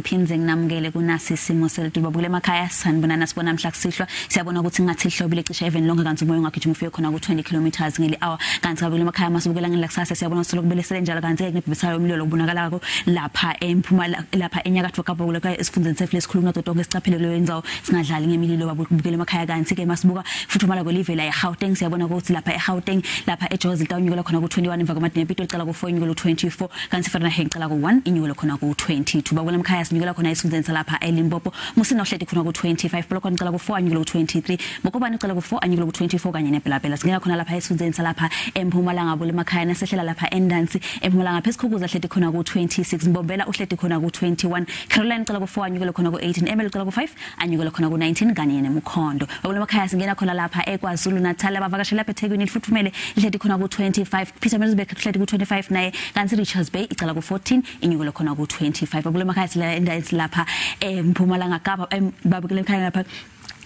Ngiphindze nginamukele kunasi isimo selitulu. Babukele emakhaya, sanibonana, sibona mhla kusihlwa. Siyabona ukuthi ngathi lihlobile cishe even lonke, kanti umoya ungagijima ufike khona ku-20 kilometers ngeli hour. Kanti kabukele emakhaya, masibukela ngela kusasa, siyabona ukuthi lokubelesele njalo, kanti kunebhibisayo umlilo okubonakalako lapha eMphumala, lapha eNyakatfo Kapa, kule esifundeni sethu lesikhulu kunato tonke. Sicaphele kuleyo indzawo, singadlali ngemililo, babukele emakhaya. Kanti ke masibuka futhumala kwelive la eGauteng, siyabona ukuthi lapha eGauteng, lapha eJozi, litawunyukela khona ku-21 emva kwamadina, ePitoli icala ku-4, inyukela ku-24, kanti Vereeniging icala ku-1, inyukela khona ku-22. Babukele emakhaya, sinyukela khona esifundeni salapha eLimpopo, Musina uhleti khona ku-25, Polokwane icala ku-4, anyukela ku-23, Mokopane icala ku-4, anyukela ku-24, kanye neBelabela. Singena khona lapha esifundeni salapha eMpumalanga, bule emakhaya, nasehlela lapha endansi eMpumalanga, phesikhukhuza hleti khona ku-26, Mbombela uhleti khona ku-21, Caroline icala ku-4, anyukele khona ku-18, Emel icala ku-5, anyukele khona ku-19, kanye neMkhondo. Babukele emakhaya, singena khona lapha eKwaZulu Natal, abavakashela lapha eThekwini, lifuthumele, lihleti khona ku-25, Pietermaritzburg kuhleti ku-25 naye, kanti Richards Bay icala ku-14, inyukele khona ku-25. Babukele emakhaya, sila endaweni lapha eMpumalanga Kapa, babukele emakhaya, lapha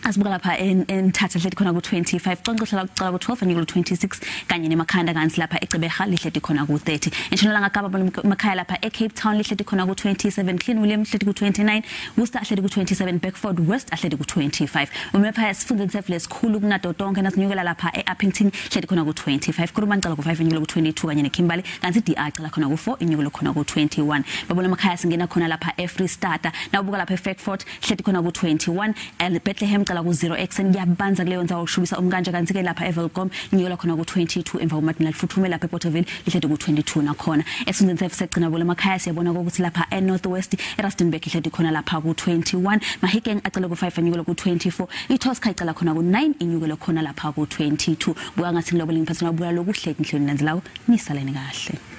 asibuka lapha eMthatha hleti khona ku-25, Qonqo hlala kucala ku-12, anyukele ku-26, kanye neMakhanda, kanti lapha eGqeberha lihleti khona ku-30. Entshonalanga Kapa, emakhaya, lapha eCape Town lihleti khona ku-27, Clean William hleti ku-29, Worcester ahleti ku-27, Bedford West ahleti ku-25. Umephaya esifundeni sethu lesikhulu kunato tonke, nasinyukela lapha e-Upington hleti khona ku-25, Kuruman cala ku-5, inyukele ku-22, kanye neKimberley, kanti DR cala khona ku-4, inyukele khona ku-21. Babona emakhaya, singena khona lapha eFree State, nawubuka lapha eFrankfurt hleti khona ku-21, and Bethlehem cala ku-0 ekuseni, kuyabanza kuleyo ndzawo, kushubisa umkanje, kanti ke lapha eWelkom inyukela khona ku-22 emva kwamadina, lifuthumele lapha ePorterville, lihleti ku-22 nakhona. Esifundeni sethu segcina bole emakhaya, siyabona ukuthi lapha eNorth West, eRustenburg ihleti khona lapha ku-21, Mahikeng acela ku-5, anyukele ku-24, iTosca icala khona ku-9, inyukele khona lapha ku-22. Buka ngathi ngilobole ngiphathela buka lokuhle enhlweni landzelako, nisaleni kahle.